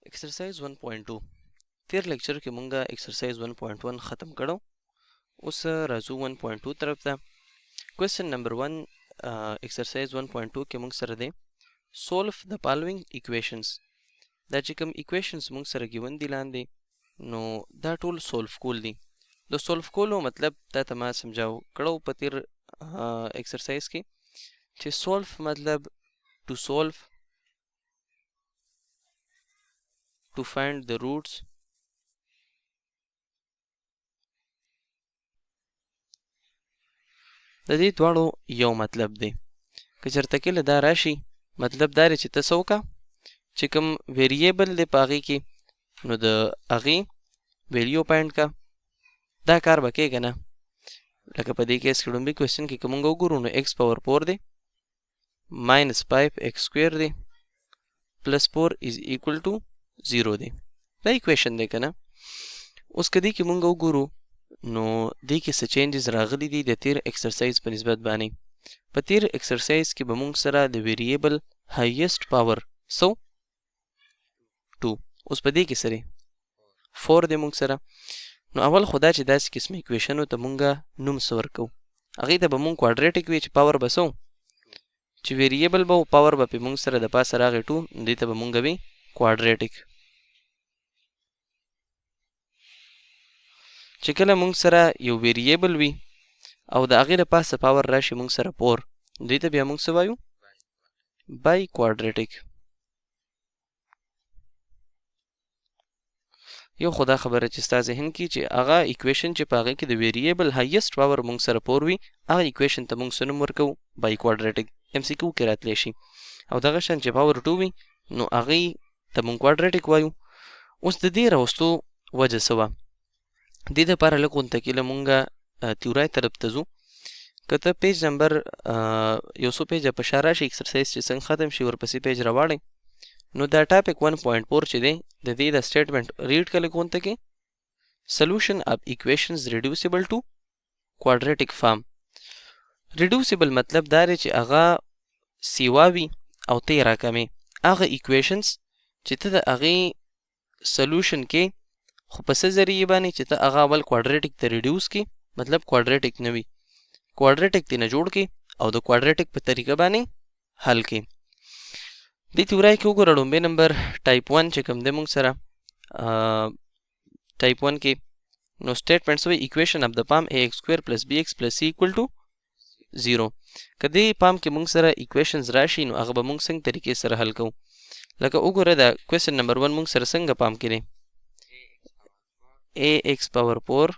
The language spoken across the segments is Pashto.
ایکسرسایز 1.2. تیر لیکچر کې مونږه ایکسرسایز 1.1 ختم کړو. اوس راځو 1.2 طرف ته. کوېسچن نمبر 1 ایکسرسایز 1.2 کې مونږ سره دی solve the following equations. دا چې کوم ایکویشنز مونږ سره ګیون دي لاندې، نو دا ټول سولف کول دي. د سولف کولو مطلب تا ته ما سمجاو کړو په تیر ایکسرسایز کې چې سولف مطلب to solve, to find the roots, د دې دواړو یو مطلب دی. که چېرته کله دا راشي، مطلب دا دی چې ته څه وکړه چې کوم ویریبل دی په هغې کې، نو د هغې ویلیو پاینټ کا. دا کار به کوې که نه؟ لکه په دې کیس کې لومړي کوېسچن کې که موږ وګورو، نو ایکس پاور 4 دی ماینس 5 ایکس سکویر دی پلس 4 از ایکوال ټو 0 دی. دا ایکویشن دی که نه؟ اوس که دې کې موږ وګورو، نو دې کې څه چینجز راغلي دي د تیر ایکسرسایز په نسبت باندې. په تیر ایکسرسایز کې به موږ سره د ویریبل هایست پاور څه 2، اوس په دې کې سره 4 دی موږ سره. نو اول خو دا چې داسې قسمه ایکویشنو ته موږ نوم څه ورکوو، هغې ته به موږ کوادریټیک وي چې پاور به څه و، چې ویریبل به و پاور به پې موږ سره د پاسه راغی 2، نو دې ته به موږ وي کوادریټیک. چې کله موږ سره یو ویریبل وي او د هغې د پاسه پاور راشي موږ سره 4، دې ته بیا موږ څه وایو؟ بای کوادریټیک. یو خو دا خبره چې ستا ذهن کې چې هغه ایکویشن چې په هغې کې د ویریبل هایست پاور موږ سره 4 وي، هغه ایکویشن ته موږ څه نوم ورکوو؟ بای کوادریټیک. ایم سی کیو کې راتلی شي. او دغه شان چې پاور 2 وي، نو هغې ته موږ کوادریټیک وایو. اوس د دې راوستو وجه څه وه؟ دې دپاره لږ غونته کې له مونږه تیورای طرف ته ځو. که ته پیج نمبر یو څو پیجه په شا راشي، ایکسرسایز چې څنګه ختم شي ورپسې پیج راواړئ، نو دا ټاپک 1.4 چې دی د دې د سټیټمنټ ریډ کړه لږ غونته کې، solution of equations reducible to quadratic form. Reducible مطلب دا دی چې هغه سیوا وي او ته یې راکمې، هغه ایکویشنز چې ته د هغې سولوشن کې خو په څه ذریعې باندې چې ته هغه اول کوادریټیک ته ریډیوس کړې، مطلب کوادریټیک نه وي، کوادریټیک ترې نه جوړ کړې او د کوادریټیک په طریقه باندې حل کړې. دې تیورای کې وګوره لومبی نمبر ټایپ 1 چې کوم دی موږ سره، ټایپ 1 کې نو سټیټمنټ څه وایي؟ ایکویشن اف د فارم ای ایکس سکویر پلس بی ایکس پلس سی ایکوال ټو 0. که دې فارم کې موږ سره ایکویشنز راشي، نو هغه به موږ څنګه طریقې سره حل کوو؟ لکه وګوره دا کوېسچن نمبر 1 موږ سره څنګه فارم کې دی؟ ای ایکس پاور 4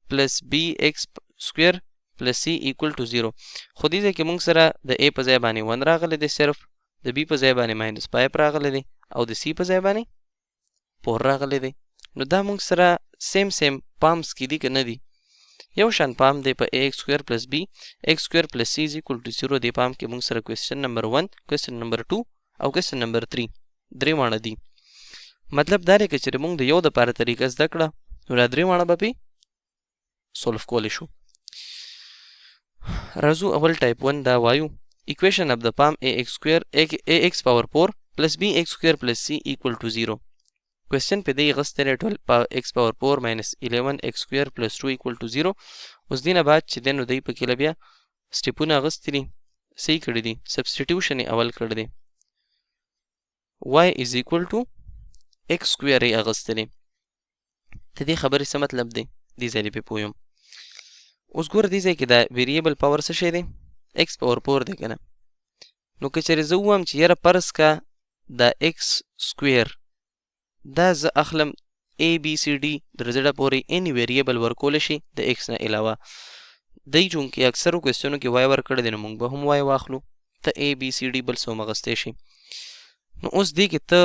پلس بی ایکس سکویر پلس سی ایکوال ټو 0. خو دې ځای کې موږ سره د ای په ځای باندې 1 راغلی دی، صرف د بی په ځای باندې ماینس 5 راغلی دی او د سی په ځای باندې 4 راغلی دی. نو دا موږ سره سیم سیم پامس کې دي که نه دي؟ یو شان پام دی په ای ایکس سکویر پلس بی ایکس سکویر پلس سی از ایکوال ټو 0. دې پام کې موږ سره کوېسچن نمبر 1، کوېسچن نمبر 2 او کوېسچن نمبر 3 درې واړه دي. مطلب دا دی که چېرې موږ د یو دپاره طریقه زده کړه، نو دا درې واړه به پې سولف کولی شو. راځو اول ټایپ 1 دا وایو، ایکویشن اف د فارم ای ایکس سکویر ای ایکس پاور 4 پلس بی ایکس سکویر پلس سی ایکوال ټو 0. کوېسچن په دې اخیستی دی 12 ایکس پاور 4 ماینس 11 ایکس سکویر پلس 2 ایکوال ټو 0. اوس دې نه بعد چې دی نو دی پکې له بیا سټیپونه اخیستي دي، څه یې کړي دي؟ سبسټیټیوشن یې اول کړی دی. y is equal to x square یې اخیستی دی. د دې خبرې څه مطلب دی؟ دې ځای دې پرې پوه یم. اوس ګوره دې ځای کې دا ویریبل پاور څه شی دی؟ ایکس پاور 4 دی که نه؟ نو که چېرې زه ووایم چې یاره فرض که دا ایکس سکویر دا زه اخلم A B C D تر زړه پورې اینی ویریبل ورکولی شي د ایکس نه علاوه، دی چونکې اکثرو کوېسچنو کې وای ورکړی دی، نو موږ به هم وای واخلو، ته A B C D بل څه هم اخیستی شي. نو اوس دې کې ته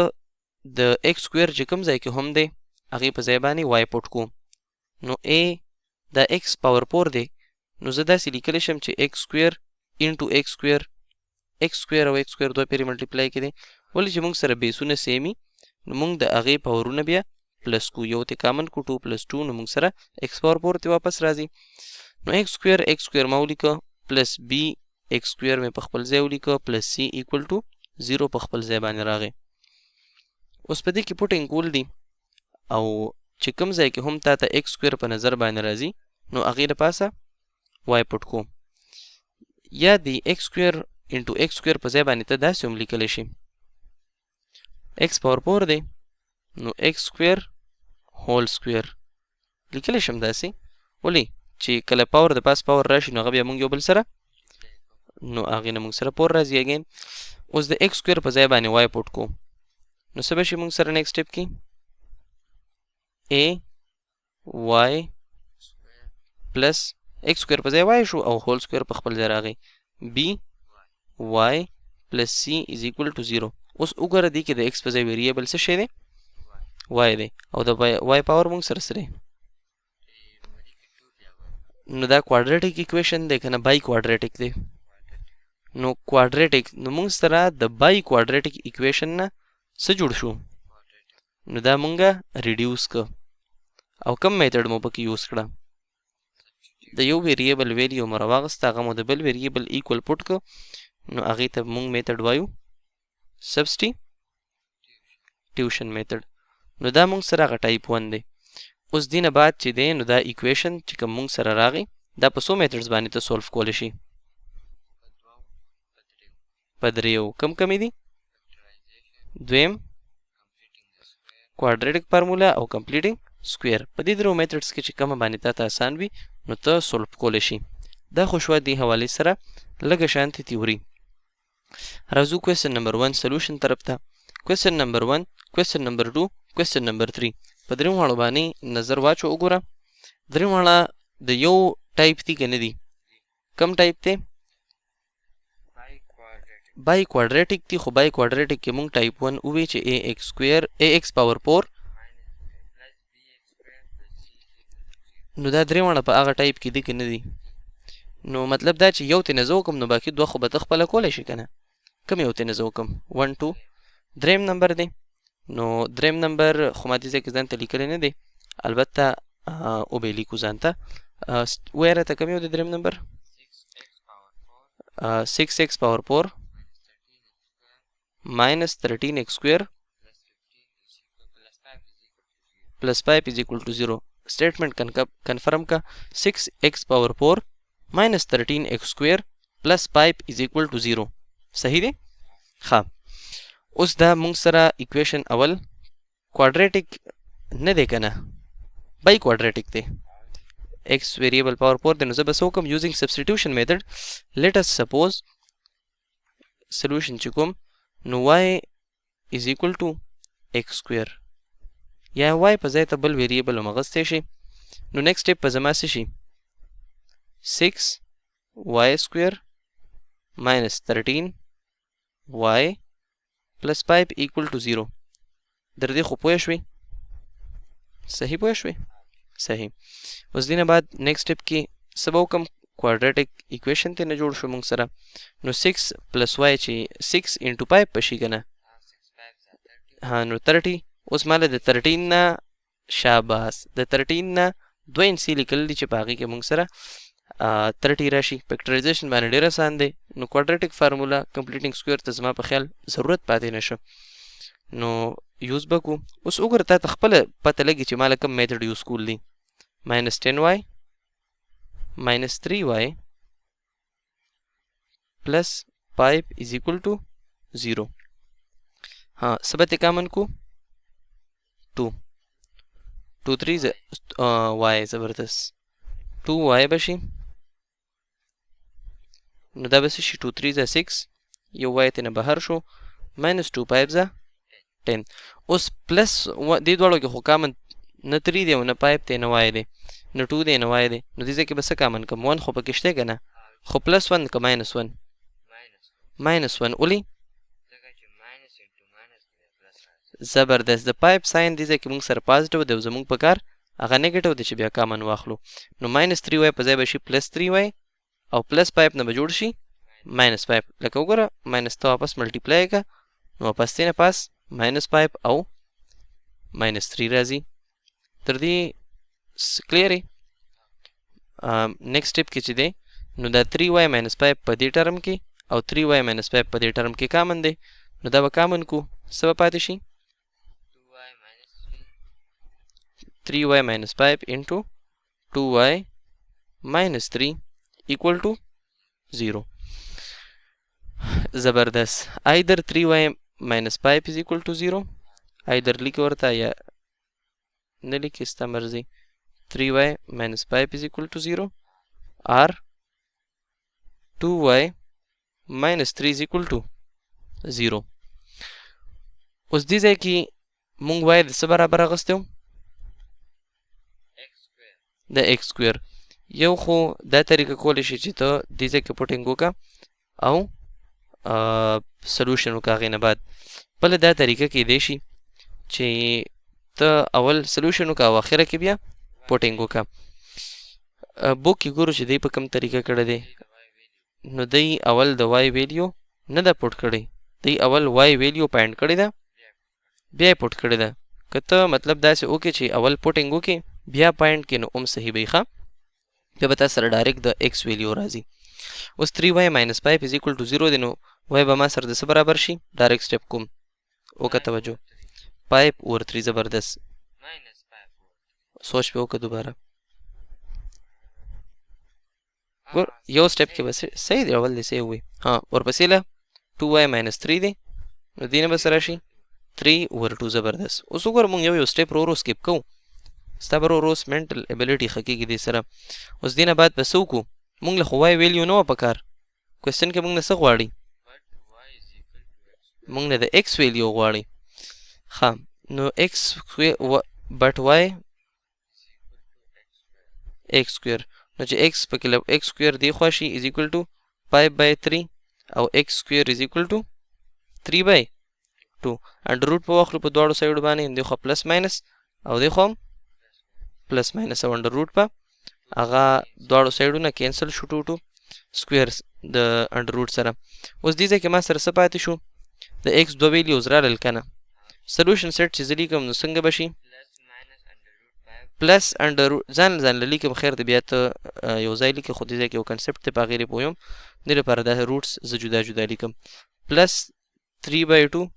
د ایکس سکویر چې کوم ځای کې هم دی هغې په ځای باندې وای پټ کو، نو A دا ایکس پاور 4 دی، نو زه داسې لیکلی شم چې ایکس سکویر انټو ایکس سکویر، ایکس سکویر او ایکس سکویر دوه پېرې ملټیپلای کړي، ولې چې موږ سره بیسونه سیمي، نو موږ د هغې پاورونه بیا پلس کو، یو ته کامن کو 2 پلس 2، نو موږ سره ایکس پاور 4 ته واپس راځي. نو ایکس سکویر ایکس سکویر ما ولیکه پلس بی ایکس سکویر مې په خپل ځای ولیکه پلس سی ایکوال ټو 0 په خپل ځای باندې راغی. اوس په دې کې پوټینګ کول دي او چې کوم ځای کې هم تا ته ایکس سکویر په نظر باندې راځي نو هغې د پاسه وای پټ کو، یا د ایکس سکویر انټو ایکس سکویر په ځای باندې ته داسې هم لیکلی شي، ایکس پاور فور دی نو ایکس سکویر هول سکویر لیکلی شم داسې. ولې چې کله پاور د پاس پاور راشي نو هغه بیا موږ یو بل سره، نو هغې نه موږ سره پور راځي. اګین اوس د ایکس سکویر په ځای باندې وای پوټ کو، نو څه به شي موږ سره نیکسټ سټیپ کې؟ ا وای پلس ایکس سکویر په ځای وای شو او هول سکویر په خپل ځای راغی، بی وای پلس سی از ایکوال ټو 0. اوس وګوره دې کې د ایکس په ځای ویریبل څه شی دی؟ وای دی، او د وای پاور موږ سره سره، نو دا کوادریټک ایکویشن دی که نه بای کوادریټک دی؟ نو کوادریټک، نو موږ سره د بای کوادریټک ایکویشن نه څه جوړ شو؟ نو دا مونږه ریډیوس که او کم میتھډ مو پکې یوز کړه؟ د یو ویریبل ویلیو مو راواغسته، هغه مو د بل ویریبل ایکول پوټ که، نو هغې ته مونږ میتھډ وایو سبسټي ټیوشن میتھډ. نو دا مونږ سره هغه ټایپ 1 دی. اوس دې نه بعد چې دی نو دا ایکویشن چې کوم مونږ سره راغی دا په څو میتھډز باندې ته سولف کولی شي؟ په دریو. کم کمې دي؟ دویم کوادریټک فارمولا او کمپلیټینګ سکویر. په دې درو میتھډز کې چې کومه باندې تا ته اسان وي نو ته سولف کولی شي. دا خو شوه دې حوالې سره لږه شانتې تیوري. راځو کوېسچن نمبر 1 سولوشن طرف ته. کوېسچن نمبر 1، کوېسچن نمبر 2، کوېسچن نمبر 3، په درې واړو باندې نظر واچو. وګوره درې واړه د یو ټایپ دي که نه دي؟ کم ټایپ دی؟ بای کوادریټک دي. خو بای کوادریټک کې مونږ ټایپ 1 ووی چې ا ایکس سکویر ا ایکس پاور 4، نو دا درې واړه په هغه ټایپ کې دي که نه دي؟ نو مطلب دا چې یو ترې نه زه وکړم نو باقي دوه خو به ته خپله کولی شې که نه؟ کوم یو ترې نه زه وکړم؟ 1 2 دریم نمبر دی. نو دریم نمبر خو ما دې ځای کې ځان ته لیکلی نه دی، البته وبه یې لیکو ځان ته. ووایه راته کوم یو دی دریم نمبر؟ 6 ایکس پاور 4 minus 13 x square plus 5 is equal to 0. Statement confirm کا 6 x power 4 minus 13 x square plus 5 is equal to 0. صحیح دی؟ ښه، اوس دا مونږ سره ایکویشن اول کوادریټک نه دی که نه؟ بای کوادریټک دی، x variable power 4 دی. نو زه به څه وکړم؟ یوزینګ سبسټیټیوشن میتھډ لیټ اس سپوز سولوشن چې کوم نو y is equal to x square، یا y په ځای ته بل ویریبل هم اخیستی شي. نو نیکسټ سټیپ په زما څه شي؟ 6 y square minus 13 y plus 5 equal to 0. در دې خو پوه شوې؟ صحیح پوه شوې؟ صحیح. اوس دې نه بعد نیکسټ سټیپ کې څه به وکړم؟ کوادریټک ایکویشن ته نه جوړ شو موږ سره. نو 6 پلس y چې 6 انټو 5 به شي که نه؟ ها، نو 30. اوس ماله د 13 نه، شاباس، د 13 نه دوه انسي لیکل دي چې په هغې کې موږ سره 30 راشي. فیکټرایزیشن باندې ډېر اسان دی. نو کوادریټک فارمولا کمپلیټینګ سکویر ته زما په خیال ضرورت پاتې نه شو، نو یوز به کو. اوس وګوره تا ته خپله پته لګي چې ماله کوم میتھډ یوز کول دي. ماینس 10 وای minus 3 y plus 5 is equal to 0. ها، څه به ترې کامن کو؟ 2 2 3 y، زبردست، 2 y به شي. نو دا به څه شي؟ 2 3 ځه 6، یو y ترې نه بهر شو، ماینس 2 5 ځه 10. اوس پلس دې دواړو کې خو کامن نه 3 دی او نه 5 دی نه y دی، نو 2 دی نه y دی. نو دې ځای کې به څه کامن کړم؟ 1 خو پکې شته که نه؟ خو پلس 1 که ماینس 1؟ ماینس 1. ولې؟ زبردست، د 5 ساین دې ځای کې موږ سره پازیټیو دی او زموږ په کار هغه نیګیټیو دی چې بیا کامن واخلو. نو ماینس 3 وای په ځای به شي پلس 3 وای او پلس 5 نه به جوړ شي ماینس 5. لکه وګوره ماینس ته واپس ملټیپلای که، نو واپس ترې نه پاس ماینس 5 او ماینس 3 راځي. تر دې کلیر یې؟ نیکسټ سټیپ کې چې دی نو دا 3 وای ماینس 5 په دې ټرم کې او 3 وای ماینس 5 په دې ټرم کې کامن دی، نو دا به کامن کو. څه به پاتې شي؟ 3y minus 5 into 2y minus 3 equal to 0. زبردست. Either 3y minus 5 is equal to 0, either لیک ورته یا نه لیکې، ستا مرضي. 3y minus 5 is equal to 0 or 2y minus 3 is equal to 0. اوس دې ځای کې مونږ y د څه برابر اخیستی وو؟ د x square. یو خو دا طریقه کولی شي چې ته دې ځای کې putting وکړه او solution وکړه. هغې نه بعد بله دا طریقه کیدی شي چې ته اول solution وکړه او اخره کې بیا putting وکړه. Book کې ګورو چې دی په کوم طریقه کړی دی. نو دی اول د y value نه ده put کړی، دی اول y value find کړی ده، بیا یې put کړی ده. که ته مطلب داسې وکړې چې اول putting وکړې بیا find کې، نو هم صحیح به ښه، بیا به تا سره direct د x value راځي. اوس 3y minus 5 is equal to 0 دی، نو y به ما سره د څه برابر شي؟ Direct step کوم، وکړه توجه. 5 over 3. زبردست. سوچ پې وکړه دوباره. ګور، یو step کې بس صحیح دی، اول دې صحیح وي. ها، ورپسې له 2y minus 3 دی، نو دې نه به څه راشي؟ 3 over 2. زبردست. اوس وګوره، مونږ یو یو step رو رو skip کوو، ستا به رو رو mental ability ښه کېږي دې سره. اوس دې نه بعد به څه وکړو؟ مونږ له خو y value نه وه پکار. Question کې مونږ نه څه غواړي؟ مونږ نه د x value غواړي. ښه، نو x square, but y x square، نو چې x پکې له x square دی خوا شي is equal to 5 by 3 او x square is equal to 3 by 2. Under root په واخلو په دواړو side و باندې، دی خو plus minus او دی خو plus minus، او under root په هغه دواړو side ونه cancel شو، 2 2 square د under root سره. اوس دې ځای کې ما سره څه پاتې شو؟ د x دوه values رالل که نه؟ Solution set چې زه لیکم نو څنګه به شي؟ Plus under ځان ځان له لیکم، خیر دی، بیا ته یو ځای لیکې، خو دې ځای کې یو concept دی، په هغې پوه یم، دې لپاره دا roots زه جدا جدا لیکم. Plus 3 by 2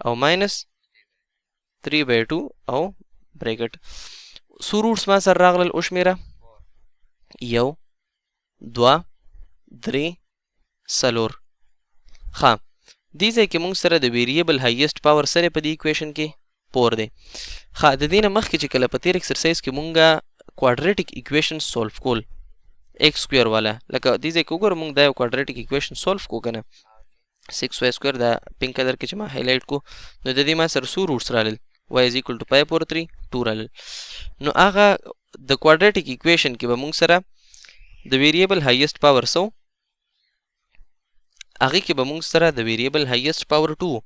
او minus 3 by 2 او bracket. څو roots ما سره راغلل؟ وشمېره. یو، دوه، درې، څلور. ښه، دې ځای کې موږ سره د variable highest power سره په دې equation کې 4 دی. ښه، د دې نه مخکې چې کله په تېر exercise کې مونږه quadratic equation solve کول، x square والا، لکه دې ځای کې وګوره، مونږ دا یو quadratic equation solve کو که نه؟ 6y square، دا pink color کې چې ما highlight کو، نو د دې ما سره څو roots رالل؟ Y is equal to 5 over 3 2 رالل. نو هغه د quadratic equation کې به مونږ سره د variable highest power څه؟ هغې کې به مونږ سره د variable highest power 2.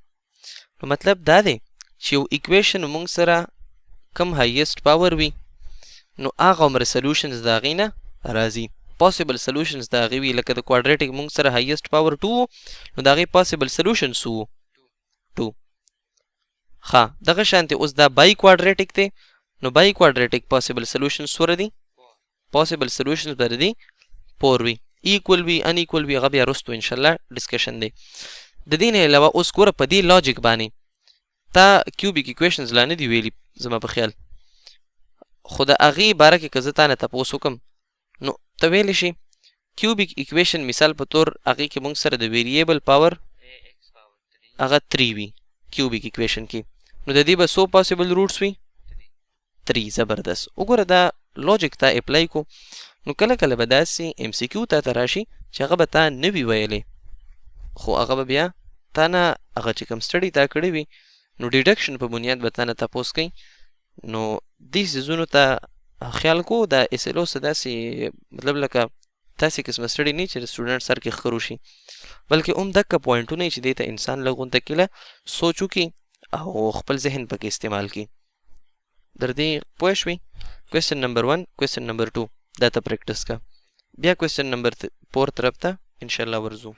نو مطلب دا دی چې یو equation مونږ سره کم highest power وي، نو هغه عمر solutions د هغې نه راځي، possible solutions د هغې وي. لکه د quadratic مونږ سره highest power 2، نو د هغې possible solutions څو؟ 2. ښه، دغه شانتې اوس دا biquadratic دی، نو biquadratic possible solutions څومره دي؟ Possible solutions به د دې 4 وي. Equal وي، unequal وي، هغه بیا وروستو انشاءالله discussion دی. د دې نه علاوه اوس ګوره، په دې logic باندې تا cubic equations لا نه دي ویلي زما په خیال، خو د هغې باره کې که زه تا نه تپوس وکړم، نو ته ویلی شي cubic equation مثال په طور هغې کې موږ سره د variable power هغه 3 وي cubic equation کې، نو د دې به څو possible roots وي؟ 3. زبردست. وګوره، دا logic تا apply کو، نو کله کله به داسې MCQ تا ته راشي چې هغه به تا نه وي ویلی، خو هغه به بیا تا نه هغه چې کوم study تا کړی وي، نو deduction په بنیاد به تا نه تپوس کوي. نو دې څیزونو ته خیال کو. دا SLO څه داسې مطلب لکه داسې قسمه study نه چې د student سر کې ښکرو شي، بلکې هم دکه point ونه چې دې ته انسان لږ غونته کله سوچ وکړي او خپل ذهن پکې استعمال کړي. در دې پوه شوې؟ Question number 1, question number 2 دا ته practice کا، بیا question number 4 طرف ته انشاءالله ورځو.